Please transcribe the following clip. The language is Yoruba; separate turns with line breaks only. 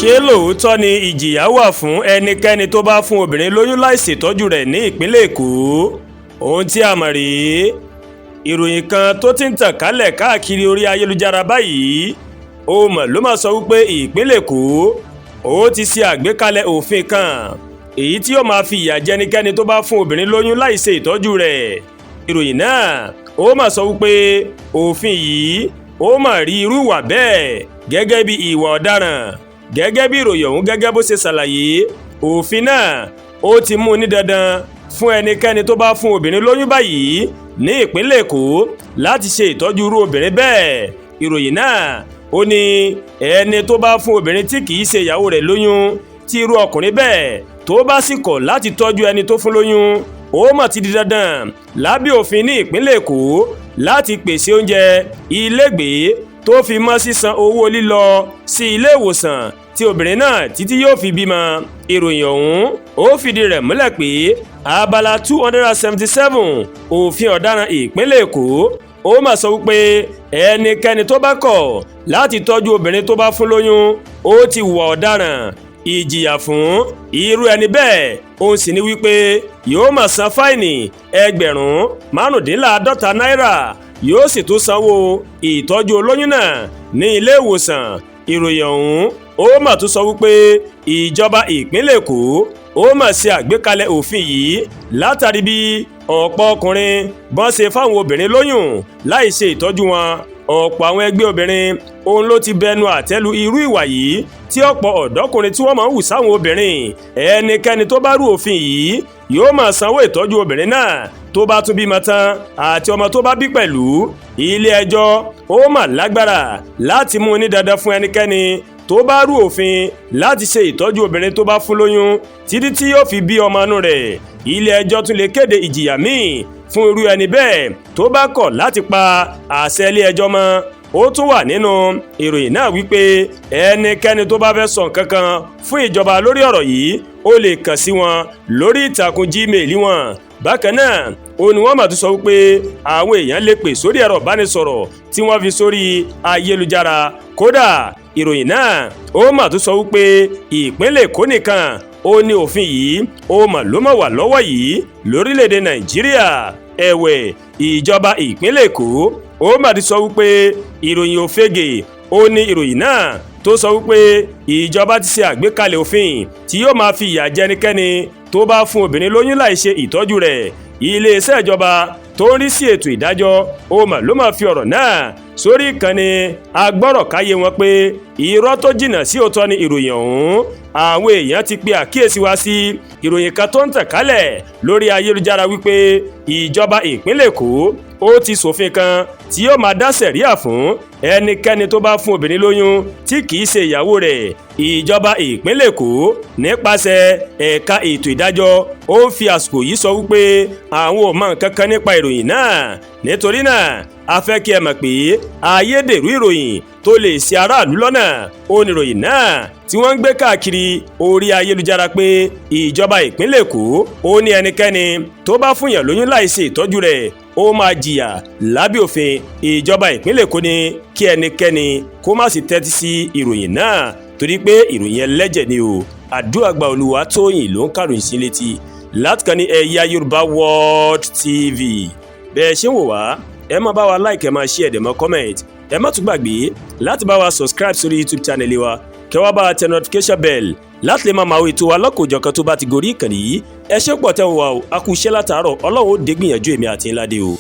Ṣé lóòótọ́ ni ìjìyà wà fún ẹnikẹ́ni tó bá fún obìnrin lóyún láì ṣètọ́jú rẹ̀ ní ìpínlẹ̀ Èkó? Ohun tí a mọ̀ rèé. Ìròyìn kan tó ti ń tàn kálẹ̀ káàkiri orí ayélujára báyìí, ó mọ̀ ló máa sọ wípé ìpínlẹ̀ Èkó ó ti ṣe àgbékalẹ̀ òfin kan èyí tí yóò máa fi ìyà jẹnikẹ́ni tó bá fún obìnrin lóyún láì ṣe ìtọ́jú rẹ̀. Ìròyìn náà ó máa sọ wípé òfin yìí ó máa rí irú ìwà bẹ́ẹ̀ gẹ́gẹ́ bí ìwà ọ̀daràn. Gẹ́gẹ́ bí ìròyìn ọ̀hún gẹ́gẹ́ bó ṣe ṣàlàyé, òfin náà ó ti mú ní dandan fún ẹnikẹ́ni tó bá fún obìnrin lóyún báyìí ní ìpínlẹ̀ Èkó láti ṣe ìtọ́jú irú obìnrin bẹ́ẹ̀. Ìròyìn náà ó ní ẹni tó bá fún obìnrin tí kìí ṣe ìyàwó rẹ̀ lóyún, tí irú ọkùnrin bẹ́ẹ̀ tó bá sì kọ̀ láti tọ́jú ẹni tó fún lóyún, ó mà ti di dandan lábẹ́ òfin ní ìpínlẹ̀ Èkó láti pèsè oúnjẹ, ilégbèé, tó fi mọ́ sísan owó lílọ sí ilé ìwòsàn tí obìnrin náà títí yóò fi bímọ. Ìròyìn ọ̀hún ó fìdí rẹ̀ múlẹ̀ pé abala 277 òfin ọ̀daràn ìpínlẹ̀ Èkó ó mà sọ wípé ẹnikẹ́ni tó bá kọ̀ láti tọ́jú obìnrin tó bá fún lóyún, ó ti hùwà ọ̀daràn. Ìjìyà fún irú ẹni bẹ́ẹ̀ òun sì ní wípé yóò máa san fáìnì 55,000 náírà, yóò sì tún sanwó ìtọ́jú olóyún náà ní ilé ìwòsàn. Ìròyìn ọ̀hún ó mà tún sọ wípé ìjọba ìpínlẹ̀ Èkó ó mà ṣe àgbékalẹ̀ òfin yìí látàrí bí ọ̀pọ̀ ọkùnrin bọ́n ṣe fáwọn obìnrin lóyún láì ṣe ìtọ́jú wọn. Ọ̀pọ̀ àwọn ẹgbẹ́ obìnrin òun ló ti bẹnu àtẹ́lu irú ìwà yìí tí ọ̀pọ̀ ọ̀dọ́kùnrin tí wọ́n máa ń hù sáwọn obìnrin. Ẹnikẹ́ni tó bá rú òfin yìí yóò máa sanwó ìtọ́jú obìnrin náà tó bá tún bímọ tán àti ọmọ tó bá bí pẹ̀lú. Ilé ẹjọ́ ó mà lágbára láti mú ní dandan fún ẹnikẹ́ni tó bá rú òfin láti ṣe ìtọ́jú obìnrin tó bá fún lóyún títí tí yóò fi bí ọmọ inú rẹ̀. Ilé ẹjọ́ tún lè kéde ìjìyà míì fún irú ẹni bẹ́ẹ̀ tó bá kọ̀ láti pa àṣẹ ilé ẹjọ́ mọ́. Ó tún wà nínú ìròyìn náà wípé ẹnikẹ́ni tó bá fẹ́ sọ nǹkan kan fún ìjọba lórí ọ̀rọ̀ yìí, ó lè kàn sí wọn lórí ìtàkùn Gmail wọn. Bákan náà ó ní wọ́n mà tún sọ wípé àwọn èèyàn lè pè sórí ẹ̀rọ ìbánisọ̀rọ̀ tí wọ́n fi sórí ayélujára. Kódà, ìròyìn náà ó mà tún sọ wípé ìpínlẹ̀ Èkó nìkan ó ní òfin yìí ó mà ló mà wà lọ́wọ́ yìí lórílẹ̀‐èdè Nàìjíríà. Ẹ̀wẹ̀, ìjọba ìpínlẹ̀ Èkó ó mà ti sọ wípé ìròyìn òfegè ó ní ìròyìn náà tó sọ wípé ìjọba ti ṣe àgbékalẹ̀ òfin tí yóò máa fi ìyà jẹnikẹ́ni tó bá fún obìnrin lóyún láì ṣe ìtọ́jú rẹ̀. Iléeṣẹ́ ìjọba tó ń rí sí ètò ìdájọ́ ó mà ló máa fi ọ̀rọ̀ náà sórí ìkànnì agbọ́rọ̀káyé wọn pé irọ́ tó jìnnà sí òótọ́ ni ìròyìn ọ̀hún. Àwọn èèyàn ti pe àkíyèsí wa sí ìròyìn kan tó ń tàn kálẹ̀ lórí ayélujára wípé ìjọba ìpínlẹ̀ Èkó ó ti ṣòfin kan tí yóò máa dá sẹ̀ríà fún ẹnikẹ́ni tó bá fún obìnrin lóyún tí kìí ṣe ìyàwó rẹ̀. Ìjọba ìpínlẹ̀ Èkó nípasẹ̀ ẹ̀ka ètò ìdájọ́ ó ń fi àsìkò yìí sọ wípé àwọn ò mọ nǹkan kan nípa ìròyìn náà. Nítorí náà, a fẹ́ kí ẹ mọ̀ pé ayédèrú ìròyìn tó lè ṣe aráàlú lọ́nà ó ní ìròyìn náà tí wọ́n ń gbé káàkiri orí ayélujára pé ìjọba ìpínlẹ̀ Èkó ó ní ẹnikẹ́ni tó bá fúnyàn lóyún láì ṣe ìtọ́jú rẹ̀ ó máa jìyà lábẹ́ òfin. Ìjọba ìpínlẹ̀ Èkó ní kí ẹnikẹ́ni kó má sì tẹ́tí sí ìròyìn náà torí pé ìròyìn ẹlẹ́jẹ̀ ni o. Àdúràgbà Olúwatóyìn ló ń kàròyìn sí létí láti kàn ní Ẹ̀yà Yorùbá World TV. Bẹ́ẹ̀ ṣe ń wò wá, ẹ máa bá wa like, ẹ máa share, ẹ máa comment. Ẹ má tún gbàgbé láti bá wa subscribe sórí YouTube channel wa, kẹ́ wá bá wa tẹ notification bell láti lè máa máa wo ètò wa lọ́kòjọ̀kan tó bá ti gorí ìkànnì yìí. Ẹ ṣé pọ̀ tẹ́ wà o, a kú iṣẹ́ látàárọ̀. Ọlọ́run ó dé gbìyànjú èmi àti ńlá dé o.